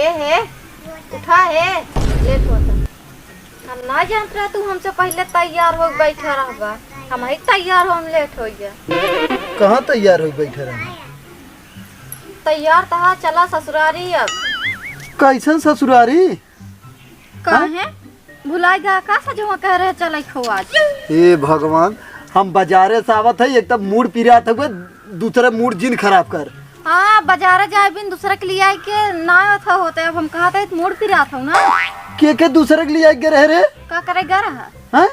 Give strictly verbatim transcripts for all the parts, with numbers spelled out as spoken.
ए हे, उठा हे, लेट होता। हम ना जानत रहे तू हमसे पहिले तैयार हो बैठा रहबा। हम ही तैयार हो, हम लेट हो गया। कहाँ तैयार हो बैठे रहे? तैयार तहा चला ससुरारी अब। कैसन ससुरारी? काहे? भुलाइ गा का सजवा कह रहे चलै खो आज? हे भगवान, हम बजारे से आवत है, एकदम मूड पिरात हुए, दूसरे मूड जिन खराब कर। हाँ, बजारे जाए बिन दूसरे के लियाइ के ना अथा होते, अब हम कहत है मूड पिरात हो ना। के के दूसरे के लियाइ के रहे रे? का करे गा रहा? हाँ?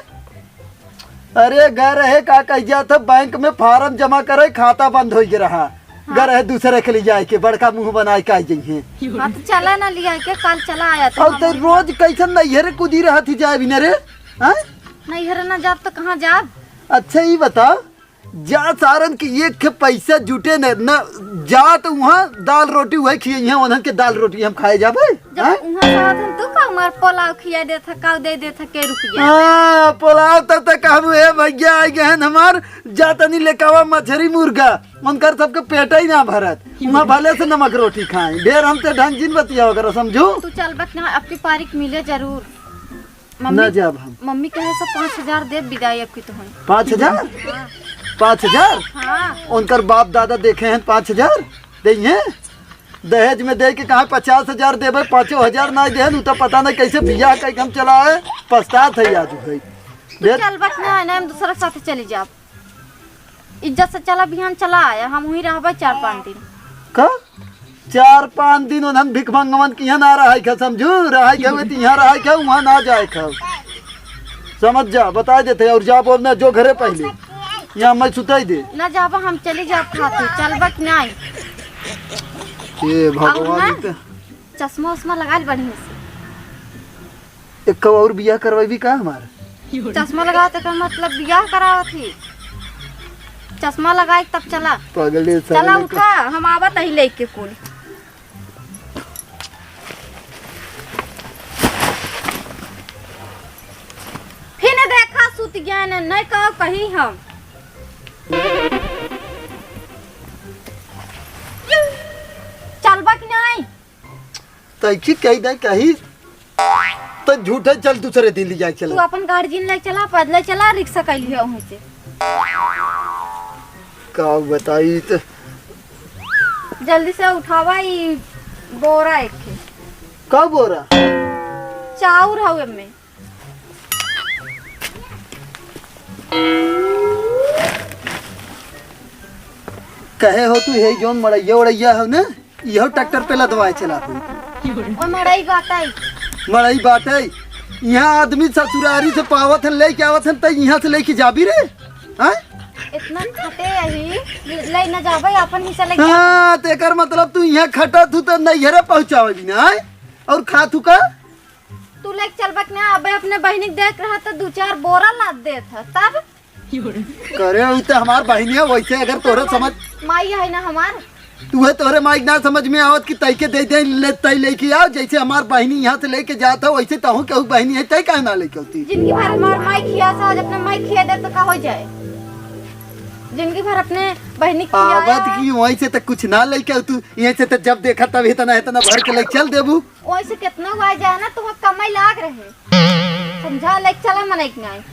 अरे गा रहे का कह जात है, बैंक में फार्म जमा करे, खाता बंद होइ गा रहा। हाँ। गा रहे दूसरे के लियाइ के, बड़का मुँह बनाइ के आइ जइहे। हाँ, तो चला ना लियाइ के, कल चला आया तो और हम तो रोज कैसन नैहरे कूदी रहत ही जाए बिना रे? हाँ? नैहरे ना जाब तो कहाँ जाब? अच्छा, ई बताओ, जा सारन के एक ठे पैसा जुटे न, न जा तो उहाँ दाल रोटी उहे खियइहे, उन्हन के दाल रोटी हम खाए जाबे, जब हैं? उहाँ से आवत हन, तू का हमार पोलाव खिया देत ह, का दे देत ह, के रुपया? हाँ, पोलाव त, त कहबू, "ए भैया, आइ गए हन हमार, जा तनी लेकावा मछरी मुर्गा।" उनकर सबके पेट ही ना भरत, उहाँ भले से नमक रोटी खाए। ढेर हमसे ढंग जिन बतिया वगैरह, समझू? तू चल बक ना, अब की पारी क मिले जरूर। मम्मी, ना जाब हम। मम्मी कहे से पाँच हजार देब बिदाई अब की तो होई। पाँच हजार? हाँ। पाँच हजार? हाँ। उनकर बाप दादा देखे हैं पाँच हजार? देइहे? दहेज में दे के कहाँ पचास हजार देबे, पाँचो हजार ना देहन, उ तो पता नहीं कैसे बियाह कइके हम चला आए, पछतात है आज भाई। तू दे चल बक ना, ना हम दूसरा के साथ चली जाब। इज्जत से चला, बिहान चला आया, हम वहीं रहबे चार पाँच दिन। का? चार पाँच दिन उन्हन भिखमंगवन के यहाँ ना रहाई खा, समझू? रहाई खा, वे तो यहाँ रहाई खा, वहाँ ना जाए खा। समझ जा, बताइ देते, और जा बोल ना, जो घरे पहिले। यहाँ मैं सुताई दे। ना जाबा, हम चली जाब खातिर, चलबा कि नाई? हे भगवान, अब ना, ई त चश्मा उश्मा लगा ले बढ़िया से। एक कब और बियाह करवाई का हमार? चश्मा लगा तो का मतलब बियाह करावत ही? चश्मा लगाई तब चला। पागले साले चला लेके। उठा, हम आवत ही लेके कुल। फिर देखा सुत गया ने, नहीं कहो कही हम। चलबा कि नहीं? तैकी कही दे कही, तो झूठे चल, दूसरे दिन ले जाए तू चला। अपन गार्जियन ले चला, पैदल चला, रिक्शा कैली है वहीं से। का बताई तो। जल्दी से उठावा ई बोरा एक ठे। का बोरा? चाउर हवे में। कहे हो तू, हे जौन मड़ैया उड़ैया हो ना, इहो ट्रैक्टर पे लदवाए चला तू। ओ मड़ई बाटई। मड़ई बाटई। यहाँ आदमी ससुरारी से पावत है, लेके आवत है, त यहाँ से लेके जाबी रे? हाँ? इतना खटे यही, ले न जाबे, अपन हिस्सा लेके हाँ, तेकर मतलब तू यहाँ खटत हू त नैहरे पहुँचावे भी ना, हाँ? और खात हू का? तू लेके चलबक ना, अबे अपने बहिनी के देख रहा त दू चार बोरा लाद देत ह, तब? करे, उ त हमार बहिनी है, वैसे अगर तोहरे समझ माई है ना हमार। तू है, तोहरे माई के ना समझ में आवत कि तई के दे दे, ले, तई लेके आओ, जैसे हमार बहिनी यहाँ से लेके जात हो, वैसे तहू केहू बहिनी है, तई काहे ना लेके होती? जिंदगी भर हमार माई खिया सा, आज अपने माई खिया दे तो का हो जाए? जिंदगी भर अपने बहिनी खिया आवत की वहीं से तो कुछ ना लेके आओ तू, यहीं से तो जब देखा तब इतना, इतना भर के लेके चल देबू। वैसे कितना हुआ जाए ना, तुम्हें कमाई लाग रहे। समझा, लेके चला मनई के नाई।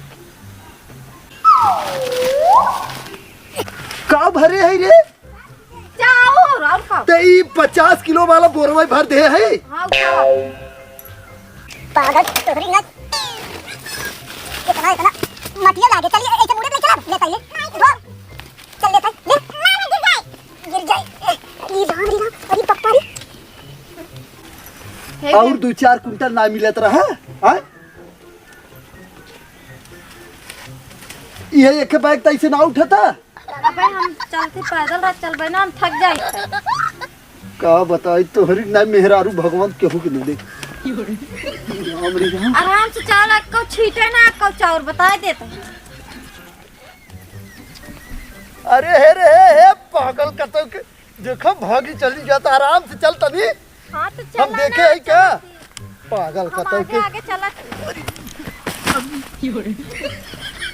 का भरे है रे? चाउर, और का? ते ई पचास किलो वाला बोरवा भर दे है। हाँ, उठावा। पागल, तोहरी ना। इतना, इतना मटिया लागे। चलिए, ऐसे मुड़े ले चला, ले पहले। धो। चल, ले पहले, ले। गिर जाए। ई राम रे राम, अरे पप्पा रे। हे और गे। दो चार कुंटल ना मिलत रहा, हाँ? ये एक बैग तैसे ना उठता। अबे हम चलते पैदल रह चलबे ना, हम थक जाई। का बताई तोहरी ना मेहरारू भगवान केहू के नहीं दे। राम रे राम। आराम से चल, को छीटे ना, को चाउर बताए देते हैं। अरे हे रे हे, हे पागल कतौ के। देखो, भागी चली जाता, आराम से चल तनी। हाँ, तो हम चला देखे ना, है क्या? चला। पागल हम कतौ आगे, के। आगे चला।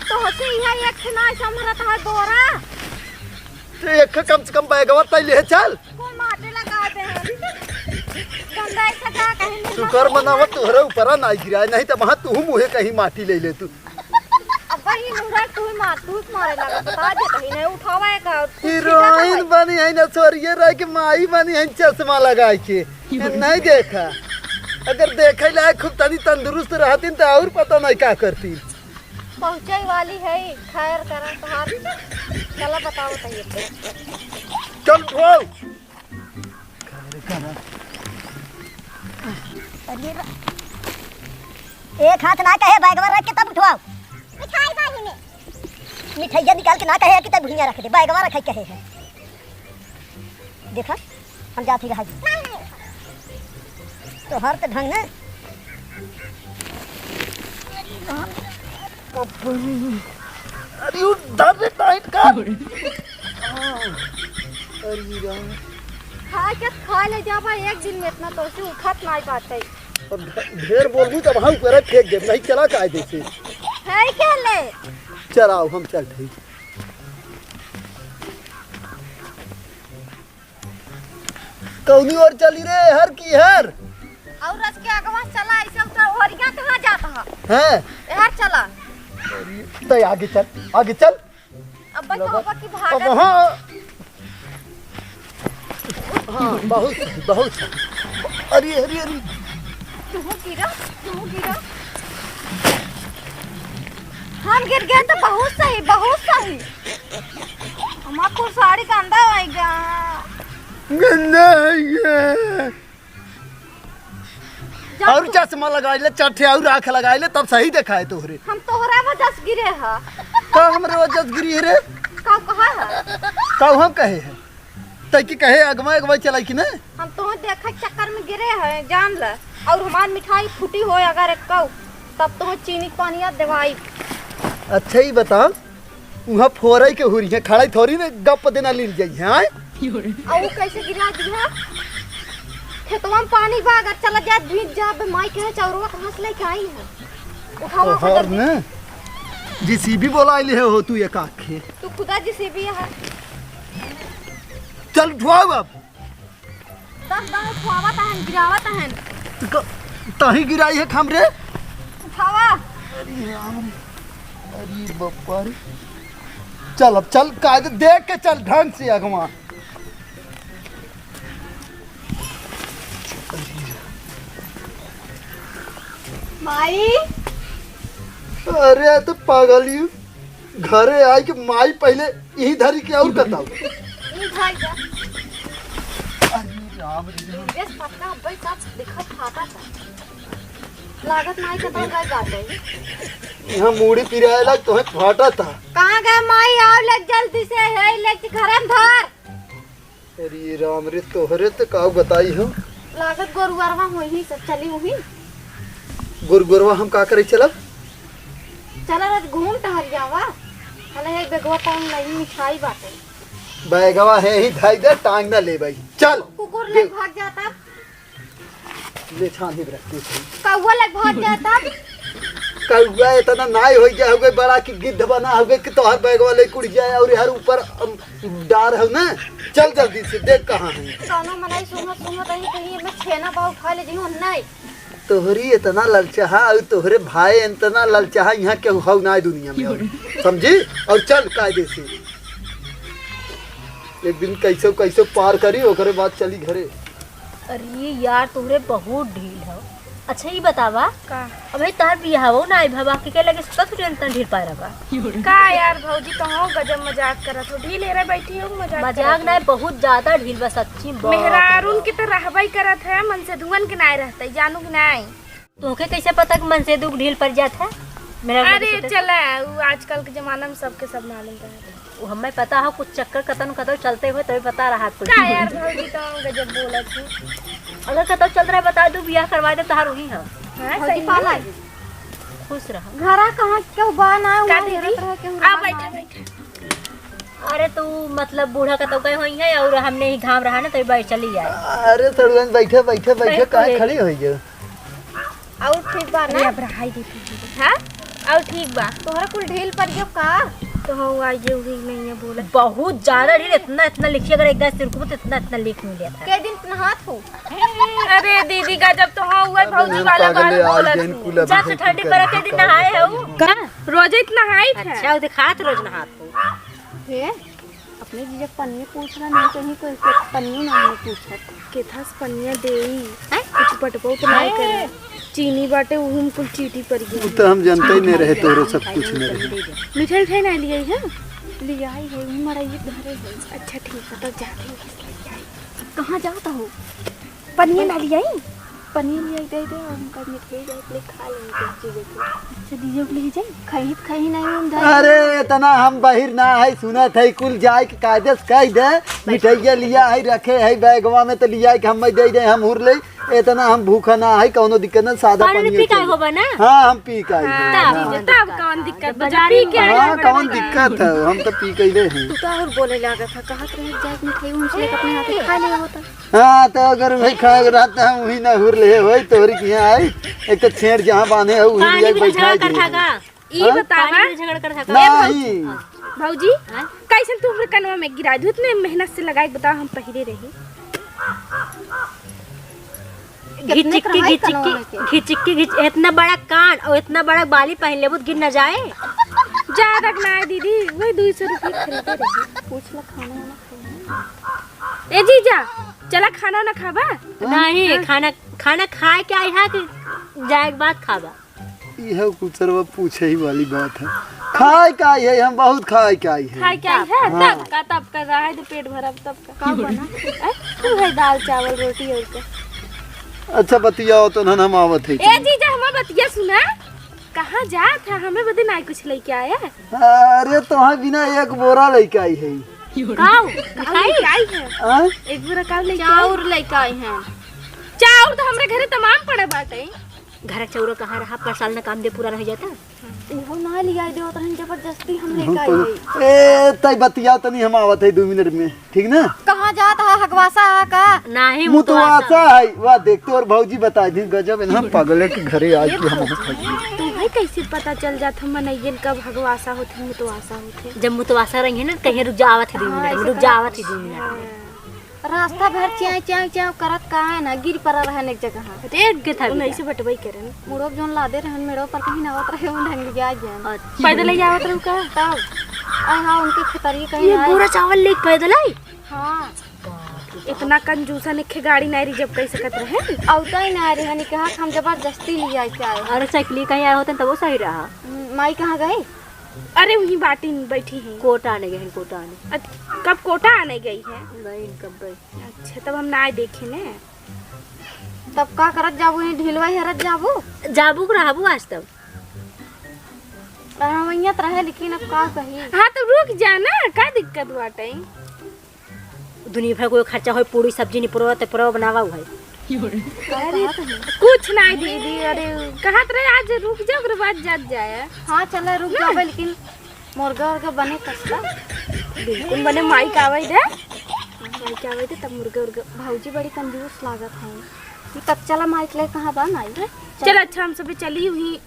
तो हंसी यहाँ एक ठे ना संभरत है बोरा। तो एक ठे कम से कम बैगवा तई ले चल। कौन माटे लगा दे हम? कैसे का कहीं निर्मल शुक्र मनावा तोहरे ऊपरा नाई गिराए, नहीं तो वहाँ तू मुँहे कहीं माटी ले ले तू। अब वही मुँह तू ही मार, तू ही मारे लगा, बता दे कहीं नहीं उठावा है का, तू सीधा हीरोइन कहाँ? बनी है ना, सोरिये रह के माई बनी है चश्मा लगा के। ये नहीं देखा, अगर देखे लायक खूब तनी तंदुरुस्त रहतीन तो और पता नहीं का करतीन। पहुँचे वाली है, खैर करा तोहार। चला बताओ तहिए। चल उठाओ। अरे रा-, एक हाथ ना कहे, बैगवा रख के तब उठवाओ। मिठाई बाही में। मिठाइया निकाल के ना कहे कि तब भुइया रख दे, बैगवा रखे कहे है। देखा, हम जात ही रहा जी। नहीं, नहीं। तो हर तो ढंग है। अरे, उठ, धर रे, टाइट कर। अरे राम। खा के खा ले जाबा एक दिन में इतना, तो से उठत नाई बाटे। अब ढ-, ढेर बोलबू तब हम ऊपर फेंक देब, नहीं चला काहे देसे। है के ले? चलाओ, हम चल ठीक। कौनी ओर चली रे, हर की हर? और रच के अगवा चला, ऐसे उतर ओरिया कहाँ जात ह? हैं? एहर चला। अरे, तै आगे चल, आगे चल। अब बैठो, लगा। अब की भागत। अब हाँ। हाँ, बहुत सही, बहुत सही। अरे, अरे, अरे। तू गिरा, तू गिरा। हम गिर गए तो बहुत सही, बहुत सही। हमार कुल साड़ी गंदा हो गया। गंदा हो गया। जा और तू। चश्मा लगाई ले, चार ठे और आँख लगाई ले, तब सही देखाए तोहरे। हम तोहरा वजह से गिरे ह। का हमरे वजह से गिरी है रे? का कहा है? का हम कहे हैं? तै की कहे अगवा अगवा चलाई कि ना? हम तोह देखे के चक्कर में गिरे हैं, जान ले। और हमार मिठाई फूटी हो अगर एक, तब तोह चीनी के पानी याद देवाई। अच्छा ही बताओ, उहाँ फोरई के हुरी है, खड़ाई थोड़ी ने गप देना लील जाई है, आय? आ ऊ कैसे गिरा दिया? खेतवा में पानी बा, अगर चला जाए, भीज जाबे, माई कहे, "चौरवा कहाँ से लेके आई है? उठावा, तोहर उठावा।" ने जेसीबी बोला ले हो तू एक आँख के। तू खुदा जेसीबी है। चल उठवाओ अब। दस दाव खुआवत हन, गिरावत हन। त-, तही गिराई है हमरे। उठावा। अरे राम रे, अरे बप्पा रे। चल अब चल, कायदे देख के चल, ढंग से अगवा। माई। अरे तो पागल यू। घरे आई के माई पहिले इही धरी के और कताऊ। ई भाई जा। अरे राम रे। इंग्लिश पटना अब्बे सब दिखत फाटा था। लागत माई के बन गए बाटे। यहाँ मूड़ी पिराए लाग तोहे फाटा था। कहाँ गए माई? आओ ले जल्दी से, है ले के घरे में धर। अरे राम रे, तोहरे त का बताई हम। लागत गोरुअरवा होई ही सब चली हुई। गोरुअरवा हम का करे चलब? चला आज घूम टहल जावा। हले है बेगवा टांग नहीं मिठाई बाटे। बैगवा है ही धाई दे, टांग ना ले भाई। चल। कुकुर ले दे। भाग जाता। ले छान ही रख, ले छान। कौआ लग भाग जाता। कौआ इतना नाई होई जा होगे बड़ा कि गिद्ध बना होगे कि तोहर बैगवा ले कुड़ जाए और हर ऊपर, अम, डार हो ना। चल जल्दी से देख कहाँ है। कानो मनाई सुनो, सुनो तनी कहीं में छेना बा उठा ले जियो नहीं। तोहरी इतना ललचाहा और तोहरे भाई इतना ललचाहा, यहाँ केहू हौ ना दुनिया में और। समझी? और चल कायदे से। एक दिन कैसे कैसे पार करी, ओकरे बाद चली घरे। अरे यार, तोहरे बहुत ढील हो। अच्छा, ई बतावा, का? अबे तोहर बियाहो ना आई भवा, के, के लगे सुतत हो, टेंशन ढील पाए रहा। का यार भौजी, तो हो गजब मजाक करत हो, ढील हेरे बैठी हो, मजाक मजाक करत हो। नहीं, बहुत ज्यादा ढील बा सच्ची, बाप रे। मेहरारून के तो रहबे करत है, मनसेधुअन के नाय रहते, जानू कि नाय? तोहके कैसे पता कि मनसेधु के ढील पड़ जात है? मेरा अरे सोचते चला, उ आजकल के जमाना में सबके सब मालूम रहे। वो हमें पता हो, कुछ चक्कर कतन कतौ चलते हुए तभी पता रहा कुछ। का यार भौजी, तो गजब बोलत है। अगर कतौ चल रहा है, बता दू, बियाह करवा दे, तहार वही है। हाँ, भौजी सही पाला में। खुश रहो। घरा कहाँ केहू बा ना, का वहाँ दीदी? हेरत रहे केहू आ, रहा बैठे, ना। बैठे। अरे तू मतलब बूढ़ा कतौ गए होई है और हमने ही घाम रहा ना, तभी बैठ चली आए। अरे सड़ुअन, बैठे, बैठे, बैठे, बैठ, काहे बैठ। खड़ी होई गयो? और ठीक बा ना? अरे अब रहाई दे तू। हाँ? और ठीक बा। तोहरा कुल ढील पड़ गयो का? तो हो, आज ये हुई नहीं है बोला। बहुत ज्यादा रे, इतना, इतना लिखिए, अगर एक दाईं सिर को तो इतना, इतना लिख मिले था। के दिन नहात हो? अरे दीदी, गजब तो हो हुआ, भौजी वाला बात बोलत हूँ। जब से ठंडी पड़े के दिन नहाए हो। का? रोजे इतना नहाई थे। अच्छा, वो दिखात रोज नहात हो। हे, अपने जीजा पन्नी पूछ रहा, नहीं कहीं कोई के पन्नी ना हमें पूछत। केथा से पनिया देई, हैं? कुछ बटबो तो नहीं करे। चीनी बाटे, उहू में कुल चीटी पड़ गई। उ तो हम जानते ही नहीं रहे, तोहरो सब कुछ नहीं रहे। मिठाई उठाई ना लियाई है? लियाई है, वही मड़ाई धरे है। अच्छा ठीक है, तब जाते हैं। कहाँ जाता हो? पनिया ना लियाई? पनिया लियाई दे दे, और उनका मिठाई जाए के लिए खा लेंगे कुछ चीजें के। अच्छा, दीजिए, ले जाए। खाई तो खाई नहीं हम जाए। अरे, इतना हम बहिर ना है, सुनत है, कुल जाए के कायदे से कह दे, मिठाइया लिया है, रखे है बैगवा में, तो लिया के हम दे दे, हम हुर ले। इतना हम भूखा ना है, कौनो दिक्कत ना, सादा पानी पी के होबा ना? हाँ, हम पी के आई। हाँ, तब, तब कौन दिक्कत बा? बाजारी पी के हाँ, कौन दिक्कत है, हम तो पी के ही रहे हैं। तू तो और बोले लागत है, कहत रहे जाए के मिठाई उनसे लेके अपने हाथे खा ले होता। हाँ, तो अगर वही खाए के रहता, हम वही ना हुर ले होई, तोहरी के यहाँ आई, एक तो छेड़ जहाँ बांधे हो, वही पानी लिया के भी बैठा झगड़ा दिए। करता का? ई हाँ? बतावा। पानी में झगड़ कर सकत। नहीं। भौजी, हाँ? कैसन तू हमरे कनवा में गिरा दू? इतने मेहनत से लगाई, बताओ, हम पहिरे रही। घिचिक्की, घिचिक्की, घिचिक्की, घिच-, इतना बड़ा कान और इतना बड़ा बाली पहन लेबू तो गिर ना जाए? ज्यादा ना है दीदी, वही दो सौ रुपये खरीदे रही। पूछ लो, खाना वाना खाना। ए जीजा, चला खाना ना खाबा? नहीं, हाँ। खाना, खाना खाए के आई है कि जाए के बाद खाबा? इहे कुचरवा पूछे ही वाली बात है। खाए का आई है, हम बहुत खाए का आई है। खाए का आई है? हाँ। तब का, तब का, रहे तो पेट भरब, तब का। का बना? ए, तू है दाल, चावल, रोटी और का। अच्छा, बतियाओ तो, हम आवत है। ए जीजा, हमार बतिया सुना। कहाँ जात है? हमें बदे ना कुछ लेके आया। अरे, तोहरे बिना एक बोरा लेके आई है। काऊ? काऊ लेके आई है? हाँ? एक बोरा काऊ लेके आई? चाउर लेके आई है। चाउर तो हमरे घरे तमाम पड़े बाटे। घर के चौरा कहाँ रहा, पर साल न काम दे पूरा रह जाता। इहो ना लिया देवत रहन, जबरदस्ती हम लेके आई है। ए, तई बतिया तनी, हम आवत है दो मिनट में, ठीक ना? कहाँ जात है, हगवासा है का? नहीं, मुतवासा है। वाह, देख तो और भौजी बता दी, गजब है ना, पागले के घरे आज की हम आवत है। तो भाई कैसे पता चल जात हम मनैयन कब हगवासा होत है, मुतवासा होत है? जब मुतवासा रही है ना, कहीं रुक जा, आवत है दो मिनट में, रुक जा, आवत है दो मिनट में। रास्ता भर च्याव, च्याव, च्याव करत का है ना, गिर पड़ा रहन एक जगह। अरे, एक के था उन्हीं बेटा। से बटवाई करन। मुड़ो जोन लादे रहन, मेड़ो पर कहीं ना आवत रहे, उन ढंग गया गया। अच्छा। पैदल ही आवत रहू का? तब। अरे हाँ, उनके खेतरी कहीं ये आए। बोरा चावल लेके पैदल आई? हाँ। इतना कंजूसा ने खे गाड़ी नहीं रिजर्व कर सकत रहे। औता ही ना रहे, नहीं कहा हम जबरदस्ती ले आए के आए। अरे, साइकिल कहीं आए होते तब वो सही रहा। हम्म, माई कहाँ गई? अरे, वहीं बाटी में बैठी हैं। कोटा आने गए हैं, कोटा आने। अच-, कब कोटा आने गई हैं? गई, कब गई? अच्छा, तब हम ना देखे ने। तब का करत जाबू, यहीं ढिलवा हेरत जाबू? जाबू के रहबू आज तब। रहवैया त रहे, लेकिन अब का कही? हाँ, तो रुक जा ना, का दिक्कत बाटे? दुनिया भर कोई खर्चा होई, पूरी सब्जी निपुरवा तेपुरवा बनावा हुई। अरे, कुछ नहीं दीदी, अरे, कहत रहे आज रुक जा, ओकरे बाद जात जाए। हाँ, चला, रुक जाबे, लेकिन मुर्गा उर्गा बने कस्ता। बिल्कुल बने, माई का आवे दे। माई का आवे दे, तब मुर्गा उर्गा। भौजी बड़ी कंजूस लागत है। तब चला, माई के लिए कहाँ बा, माई? चल, अच्छा, हम सबे चली हुई।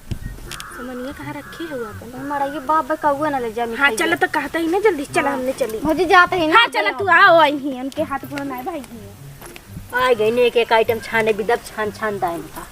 समनिया कहाँ रखी है वो अपन? मड़ाइए बाप बा, कौआ ना ले जा हाँ, मिठाई चला, के। तो कहता ही ना, जल्दी चला, हाँ। हमने चली। भौजी जाते ही ना, हाँ, चला, जाओ। तू आओ, आई ही, उनके हाथ पूरा ना भाई ही। आ गई ने, एक एक आइटम छाने, बिदब छान छान दाएं का।